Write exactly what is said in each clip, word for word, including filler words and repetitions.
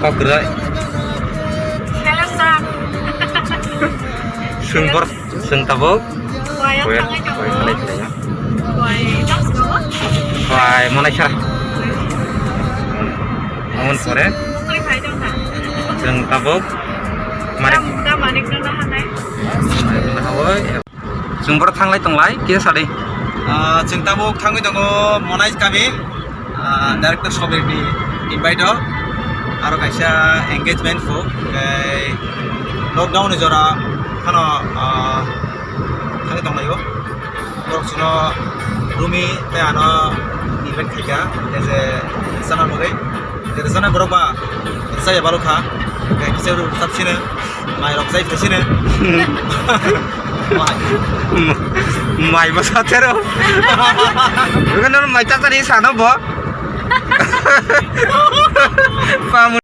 Kok kwrwi. Hello, sir. Sungkor, sung tabuk. Waya Waya, tangai waya tongo. Tangai tongo. Wai, tamo. Wai, monai sara. Amon pore. Mukri khai tongkha. Sung tabuk. Mari. Tam, tam manik no nahanai. Mari no nahawai. Chwng borok thanglai tonglai, kisa sadi. Ah, chwng tabuk thangwi tongo Monai kami, ah, director Sobirni invite o. Aro kaisa engagement pho, tei lockdown ni jora phano, ah, thangwi tonglaio. Borok chwngno Rumi tei ano invite khaikha, as a sana bagwi. Rwchapnai borok ba rwchapya balo kha. Kisa rwchap sino. Mai rok chai phaisino. Mai. Mai bo satero. Bukan mai tatari sano bo. Pamu.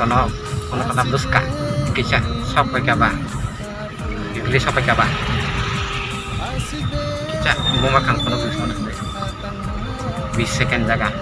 Kono, kono kana bwska kisa sok pai kaba. Bibli sok pai kaba. Kisa buma kang kono bwska. Bis second jaga.